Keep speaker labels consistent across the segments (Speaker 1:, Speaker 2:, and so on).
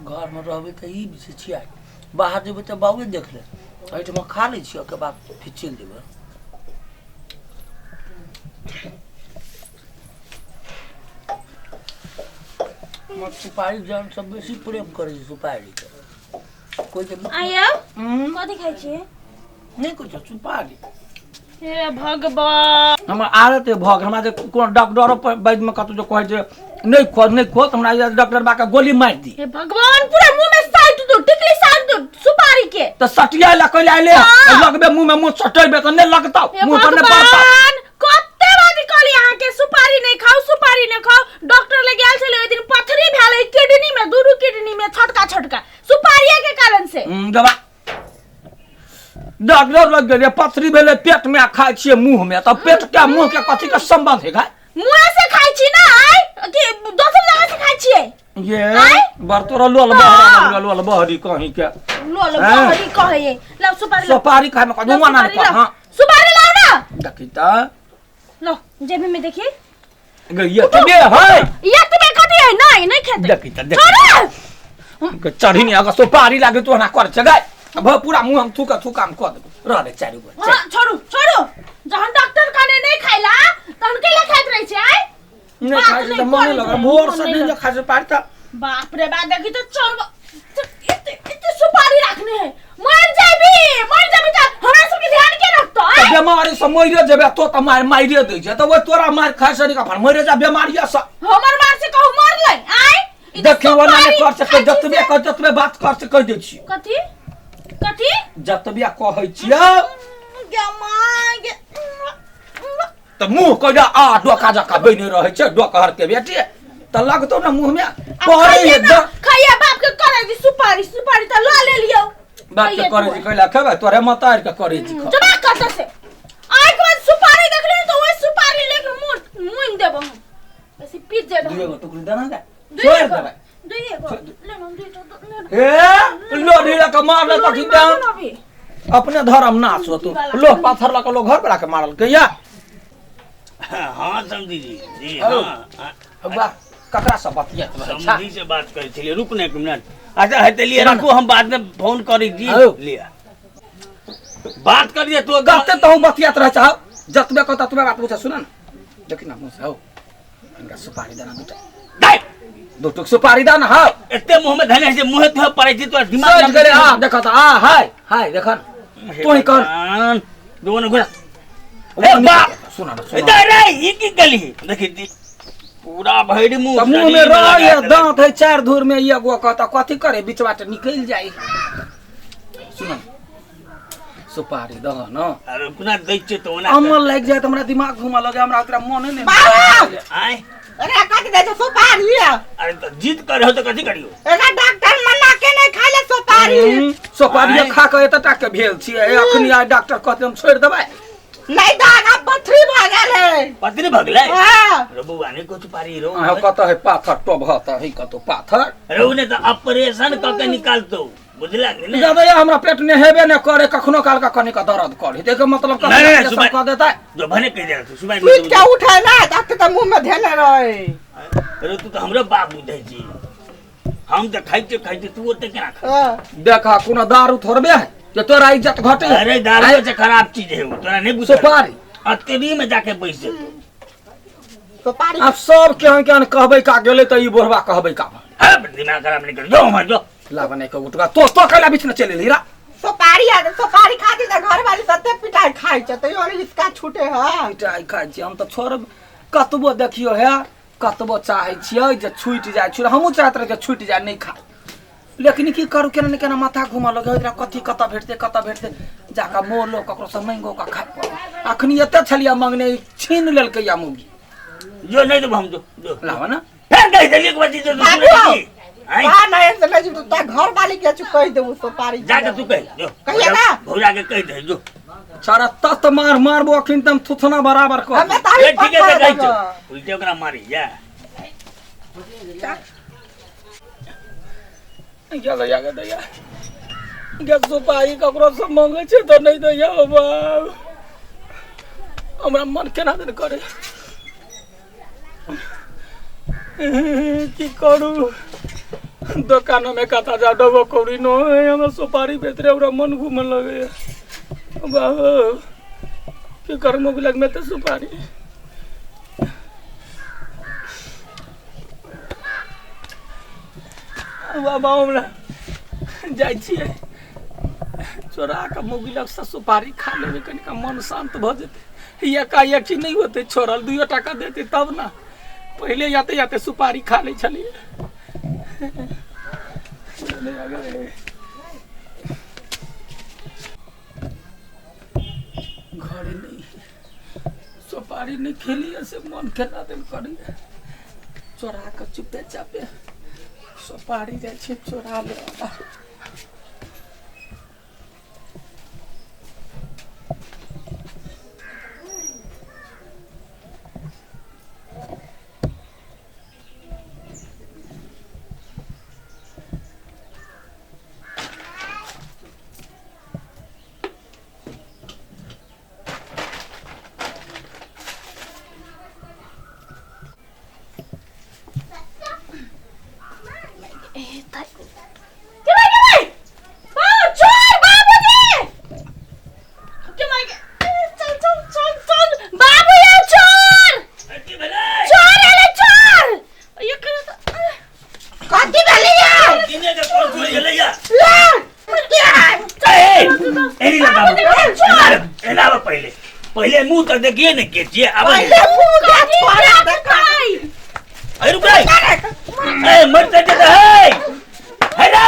Speaker 1: घरमे रहबै तऽ ई विषय छियै, बाहर जेबै तऽ बाबुए देख लेत। एहिठमा खा लै छियै, ओकर बाद फेर चलि जेबै। हमर सुपारी जान सब बेसी प्रेम करै छै सुपारीके। कोइ के
Speaker 2: आयौ, कथी खाइ छियै?
Speaker 1: नहि कुछो, सुपारी।
Speaker 2: हे भगवान,
Speaker 1: हमर आदत भऽ गेल। हमरा जे कोनो डॉक्टरो वैद्यमे कतहु जे कहै छै नहि खो, नहि खो, तऽ हमरा डॉक्टर बा के गोली मारि दी।
Speaker 2: हे भगवान, पूरा मुंह में साट दो, टिकली साट दो सुपारी के।
Speaker 1: तऽ सटिया ला कैला अयले?
Speaker 2: हाँ।
Speaker 1: लगबे मुंह में, मुंह सटेबे तऽ नहि लगतौ,
Speaker 2: हे
Speaker 1: मुंह पर नहि पड़तौ।
Speaker 2: भगवान, कते बार कहली अहाँ के सुपारी नहीं खाओ, सुपारी नहीं खाओ। डॉक्टर लग गेल छलै ओहि दिन, पथरी भेलै किडनी में, दुनू किडनी में छोटका छोटका, सुपारिये के कारण से।
Speaker 1: दवा डॉक्टर लग गेलियै, पथरी भेलै पेट में आ खाइ छियै मुंह में, तऽ पेट के मुंह के कथी के संबंध है गाय?
Speaker 2: मुँह से खाइ छी ना आइ कि दोसर जगह से खाइ छियै?
Speaker 1: ये
Speaker 2: आँय?
Speaker 1: बड़ तोरा लोल बहरा लगल, लोल बहरी कहीं के।
Speaker 2: लोल
Speaker 1: हाँ।
Speaker 2: बहरी कहै लाउ सुपारी लाउ।
Speaker 1: सुपारी खाय में
Speaker 2: लाउ
Speaker 1: कदुआ ना
Speaker 2: सुपारी लाउ।
Speaker 1: हां
Speaker 2: सुपारी लाउ ना।
Speaker 1: देखी त।
Speaker 2: लो जेबी में देखिए।
Speaker 1: गे ये तबे है।
Speaker 2: ये तबे कथी है? नहीं नहीं खेते।
Speaker 1: देखी त, देखी।
Speaker 2: छोड़ो।
Speaker 1: के चढ़ी नहीं अगर सुपारी लागे तो ना कर छै गाय। अब पूरा मुंह हम थूका थूका हम क देबो, रह दे चारू गो।
Speaker 2: हाँ, छोड़ू छोड़ू। जहन डॉक्टर कहने नहीं खाइला तहन केला खाइत रहै छै आइ?
Speaker 1: नहीं
Speaker 2: बात
Speaker 1: खाइ छै
Speaker 2: नहि
Speaker 1: तऽ मन
Speaker 2: करै
Speaker 1: लगल
Speaker 2: छै,
Speaker 1: भोर
Speaker 2: मन
Speaker 1: से
Speaker 2: नहि
Speaker 1: दिन
Speaker 2: लगल।
Speaker 1: खाइ सुपारी तऽ।
Speaker 2: बाप रे बाप, देखी तो चोर एते एते सुपारी रखने है। मर जाबी, मर जाबी त हमरा सबके ध्यान के रखतो?
Speaker 1: तऽ
Speaker 2: आइ
Speaker 1: बेमारी से मरिए जेबे तो, तऽ मारि मारिए दै छै तऽ ओहि तोरा मारि खाइ से निका मरिए जा बेमारिए से।
Speaker 2: हमर मार से कहू मरलै आइ? ई तऽ
Speaker 1: देखियौ ओना नहि
Speaker 2: सुपारी
Speaker 1: कर सकै
Speaker 2: खाइ छी
Speaker 1: जतबे
Speaker 2: से।
Speaker 1: कह जतबे बात कर से कहि दै छियै।
Speaker 2: कथी कथी?
Speaker 1: जतबे कहै छियै।
Speaker 2: गे माय गे।
Speaker 1: तऽ मुँह कहिया आ डोका जकाँ बनि रहै छै डोकहर के बेटी, तऽ लगतौ ने मुँहमे पड़ै
Speaker 2: खाइए
Speaker 1: है।
Speaker 2: ना, खाइए बाप के करे दी सुपारी, सुपारी तऽ लऽ लेलियौ।
Speaker 1: बाप के
Speaker 2: खाइए
Speaker 1: करे
Speaker 2: तू।
Speaker 1: छी कैला खेबै तोरे मतार के करे छी खा।
Speaker 2: जमा कर से आइ के बाद सुपारी देखली तऽ ओहि सुपारी लेके मुँह मुँह देबो हम, बेसी पीट जेबो।
Speaker 1: दुइए गो टुकड़ी देना गे,
Speaker 2: दुइए
Speaker 1: छोड़ि
Speaker 2: गो,
Speaker 1: देबै।
Speaker 2: दुइए गो ले ना, दुइ टा ले ना।
Speaker 1: हे लोढ़ी लऽ कऽ मारल
Speaker 2: लोरी
Speaker 1: कथी
Speaker 2: मारू ना अभी।
Speaker 1: अपने धर्म नाश होतो, लोह पाथर लऽ कऽ लोग घर पर आके मारल या।
Speaker 3: हाँ समधी जी जी।
Speaker 1: हेलो।
Speaker 3: हाँ हाँ।
Speaker 1: वाह, ककरा से बतियात रहै छा?
Speaker 3: समधी से बात करै छलियै। रुक ने एक मिनट। अच्छा हेतै, लिए रखू, हम बाद में फोन करै जी।
Speaker 1: हेलो।
Speaker 3: लिअ बात करिए तू।
Speaker 1: कते तहु बतियात रहै छा, जतबे कह ततबे बात पूछे। सुन न, देखी ना मुँह से हौ, इनका सुपारी देना दूटा।
Speaker 3: दाइ।
Speaker 1: दू टुक सुपारी देना हौ।
Speaker 3: एते मुंह में धने छै, मुंहे तुहे पड़ै छै तोरा दिमाग।
Speaker 1: सज गेलै। आ देख त, आ हाय हाय, देख न तू ही कर।
Speaker 3: दोनो घुरा ए बाप।
Speaker 1: सुन न, सुन।
Speaker 3: रे रे, ई की गली देखी दी पूरा भरि मुंह
Speaker 1: तऽ मुंह में
Speaker 3: शरीर में
Speaker 1: रह
Speaker 3: लगा देलक।
Speaker 1: दांत है चार धूर में एगो कह तऽ कथी करे, बीच बाटे निकलि जाई। सुन, सुपारी दह न।
Speaker 3: अरे कोना दै छियै तऽ ओना
Speaker 1: अमल लागि जाए तऽ हमरा दिमाग घूमऽ लगे, हमरा ओकरा मने नहि।
Speaker 3: आँय?
Speaker 4: अरे कथी दै छै सुपारी?
Speaker 3: अरे तऽ जिद करे हो तऽ कथी करियौ?
Speaker 4: एकरा डॉक्टर मना के नहीं खाइ ले सुपारी।
Speaker 1: सुपारी
Speaker 3: आँय?
Speaker 1: खा कऽ एतटा के भेल छियै अखनी। आइ डॉक्टर कहते हम छोड़ि देबै।
Speaker 4: नहीं दागा पथरी भऽ गेल है।
Speaker 3: पत्नी भगलै?
Speaker 4: हाँ।
Speaker 3: रे बौआ, नहि को सुपारी रो।
Speaker 1: अहाँ कतऽ है पाथर टोभत है, कतौ पाथर
Speaker 3: रो ने तऽ ऑपरेशन कऽ के निकालतौ, बुझलक ने?
Speaker 1: दादा, हमरा पेट नेहेबे ने करे, कखनो काल का कनी का दर्द करे, देखो मतलब
Speaker 3: नहीं, नहीं,
Speaker 1: कखनो
Speaker 3: सुबह-
Speaker 1: कऽ देतै।
Speaker 3: जो भने कहि देलक सुबह।
Speaker 4: सुति के उठे ना तब तऽ मुंह में धेने रहे।
Speaker 3: रे तू तऽ हमरो बाप बुझै छी, हम तऽ खाइते खाइते तू ओते केना खा?
Speaker 4: हाँ।
Speaker 1: देखा, कोनो दारू थोड़बे है जे तोरा इज्जत घटे?
Speaker 3: अरे दारू से खराब चीज है वो, तोरा नहीं बुझल।
Speaker 1: सुपारी
Speaker 3: अतरी में जाके बैस जेतौ।
Speaker 4: सुपारी
Speaker 1: आब सब केहन केहन कहबै का गेलै तऽ ई बुढ़वा कहबै का।
Speaker 3: है, दिमाग खराब नहीं कर, जो हमर जो।
Speaker 1: लाबा नहीं के उठगा तो कैला बीच में चलि एलही रा?
Speaker 4: सुपारी आ सुपारी खाती तऽ घर वाली सत्ते पिटाई खाइ छै, तैयो नहीं इसका छूटे है।
Speaker 1: पिटाइ खाइ छी हम तऽ छोड़ब कतबो। देखियौ हे, कतबो चाहै छियै जे छूटि जाय, छूट हमहूँ चाहैत रहै जे छूटि जाय, नहि खाइ, लेकिन की करू, केना ने केना माथा घूमऽ लगै एकरा। कथी कतऽ भेटतै, कतऽ भेटतै, जाकऽ मोलो ककरोसँ माँगिओ कऽ खाइ पड़ै। अखनी एते छलियै मंगने, छीन लेलकै या मौगी।
Speaker 3: जो नहीं देबो हम, जो जो।
Speaker 1: लाबऽ ने।
Speaker 3: फेर कहि देलियै एक बार जी, जो
Speaker 4: बाबू।
Speaker 3: सुनै छी आँय?
Speaker 4: कहा नहीं से नहीं तो घर वाली के कहि देबू सुपारी।
Speaker 3: जाके तू कहि जो।
Speaker 4: कहिए ना।
Speaker 3: भौजा के कहि दे जो।
Speaker 1: सारा तत मार मारबो अखन तम थुथना बराबर कर।
Speaker 4: हमे तारी
Speaker 3: ए, ठीके से कहै छौ,
Speaker 4: देबो।
Speaker 3: उल्टे ओकरा मारी जा।
Speaker 1: गे दैया, गे दैया, गे सुपारी ककरो से मंगे छै तऽ नहि दैया। ओ बाप, हमरा मन केना दिन करे, की करू? दोकानो में कता जा डबो कौड़ी नो हमरा सुपारी बेच रहे, हमरा मन घूमन लगे। बाबू की करमो बिलग में तो सुपारी। बाबा हमरा जाइ छियै चोरा के मोगिलक से सुपारी खा लेबै, कनिका मन शांत भऽ जेतै। एकाएक नहि होतै छोड़ल, 2 टाका देतै तब ना। पहिले जाते जाते सुपारी खा लै छलियै। घरे नहीं सुपारी नहीं खेलिए से मन केना दिन करिए। चोरा के चुपे चापे सुपारी जाइ छै चोरा ले।
Speaker 3: पहले मुंह तो देखिए ने के जे आवे अरे रुक ए मर ते है हेलो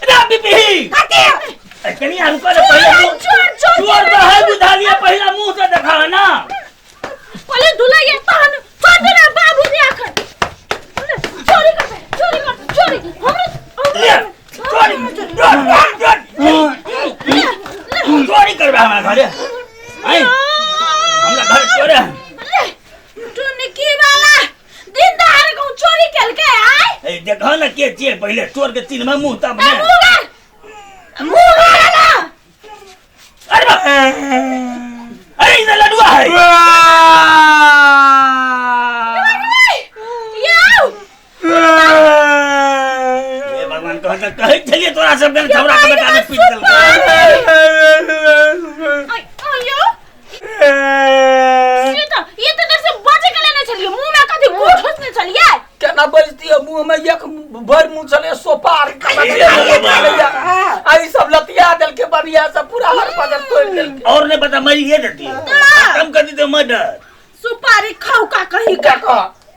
Speaker 3: रा बीबी कथी कनी आ रुको पहले चोर तो है बुझा लिया, पहला मुंह से देखा ना।
Speaker 2: पहले धुलाई तहन छोड़ देना बाबूजी आखर चोरी कर चोरी कर चोरी हमरा
Speaker 3: चोरी चोरी करबे हमरा घरे आई हमरा घर चोरे
Speaker 2: टुनकी वाला दिन दहाड़ को चोरी केलके आय।
Speaker 3: ए देखो ना के जे पहले चोर के चिन्ह मुंह तब ने
Speaker 2: मुंह गार ना।
Speaker 3: अरे बाप अरे इधर लडुआ है।
Speaker 2: याओ
Speaker 3: हे भगवान कहत कहै छलिए तोरा सब के छौरा के बेटा ने पीट देलकै।
Speaker 2: ये तो जैसे बचे के लेने छलिए मुंह में कथी गुड़ ठोसने छलिए
Speaker 1: केना बजती है मुंह में एक भर मुंह छले सोपार आई सब लतिया देलके बढ़िया से पूरा हर पदर तोड़ देलके।
Speaker 3: और नहीं पता मरी ये देती खत्म कर दी तो मर्डर।
Speaker 2: सुपारी खाऊ का कहीं
Speaker 1: का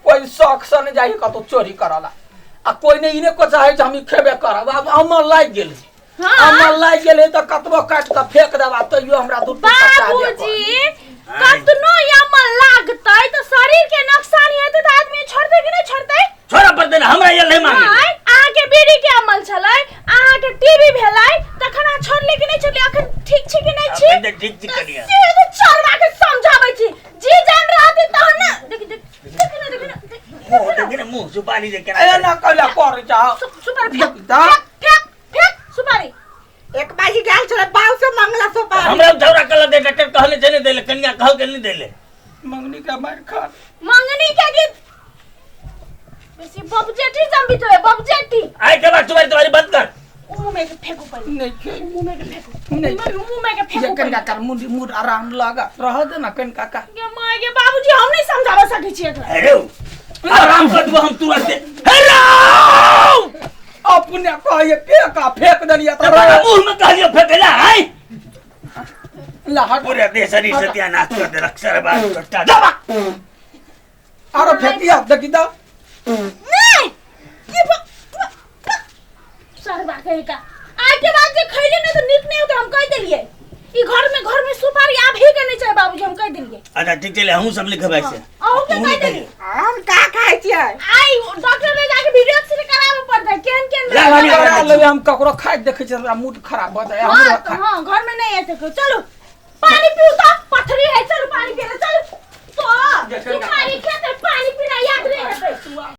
Speaker 1: कोई शौक से नहीं जाई कतो चोरी करला आ कोई नहीं इने को चाहे हम खेबे करब। आब अमर लागि गेल अमर लागि गेल त कतबो काट के फेंक देबा तैयो हमरा दूध
Speaker 2: बाबूजी कतनो अमल लागतै त शरीर के नुकसान हेतै त आदमी छोड़तै कि नहीं छोड़तै?
Speaker 3: छोड़ पड़तै ना हमरा ये नहीं मांगे।
Speaker 2: अहाँ के बीड़ी के अमल छलै, अहाँ के टीवी भेलै, तखन अहाँ छोड़ले कि नहीं छोड़ले? अखन ठीक छी कि नहीं छी?
Speaker 3: अखन ठीक छी कनिया।
Speaker 2: से तो चोरवा के समझाबै छी, जी जान रहतै तहन ना। देख देख देख ना देख ना
Speaker 3: देख ना मुंह सुपारी दे के
Speaker 1: ए ना कहला कर जाओ
Speaker 2: सुपारी फेंक फेंक फेंक सुपारी।
Speaker 4: एक बाजी गेल छले बाऊ से मंगला सुपारी
Speaker 3: हमरा झौरा कहल दे डॉक्टर कहले जे नहीं देले कनिया कहल के नहीं देले
Speaker 1: मंगनी का मार खा
Speaker 2: मंगनी के गीत बेसी बबजेटी जम्बी तो है बबजेटी।
Speaker 3: आई के बाद तुम्हारी तुम्हारी बंद कर
Speaker 2: मुंह में के फेंकू पहले
Speaker 1: नहीं खे
Speaker 2: मुंह में के फेंकू
Speaker 1: नहीं
Speaker 2: मुंह में के फेंकू।
Speaker 1: कनिका कर मुंड मुंड आराम लगा रह दे ना कनिका का
Speaker 2: गे my गे बाबूजी हम नहीं समझावा सकै छी एकरा।
Speaker 3: हेलो आराम कर दो हम तुरंत। हेलो
Speaker 1: अपने कहिए फेंका फेंक देलिए
Speaker 3: त मुंह में कहलिए फेंकेला आई
Speaker 1: ला हट
Speaker 3: पूरे देश शरीर सत्यानाश कर दे अक्षर बात छोटा दबा
Speaker 1: आरो फेंकिया देखी दा
Speaker 2: नहीं ये सरवा कहे का आज के बाद जे खैले नहीं तो नीक नहीं होते हम कह देलिए। ई घर में सुपारी आब ही के नहीं चाहे बाबूजी हम कह देलिए।
Speaker 3: अच्छा ठीक चले हम सब लिखबै से
Speaker 2: अहू के कह देलिए।
Speaker 4: हम का खाइ छियै?
Speaker 2: आई डॉक्टर ले जाके वीडियो एक्सरे कराबे पड़तै केहन केहन
Speaker 1: करा लेबै हम ककरो खाइ देखै छी हमरा मूड खराब भ जाय।
Speaker 2: हां हां घर में नहीं ऐसे चलो पानी पीऊ तो पथरी है चलो पानी पी ले चलो तो सुपारी खेते पानी पीना याद रहे।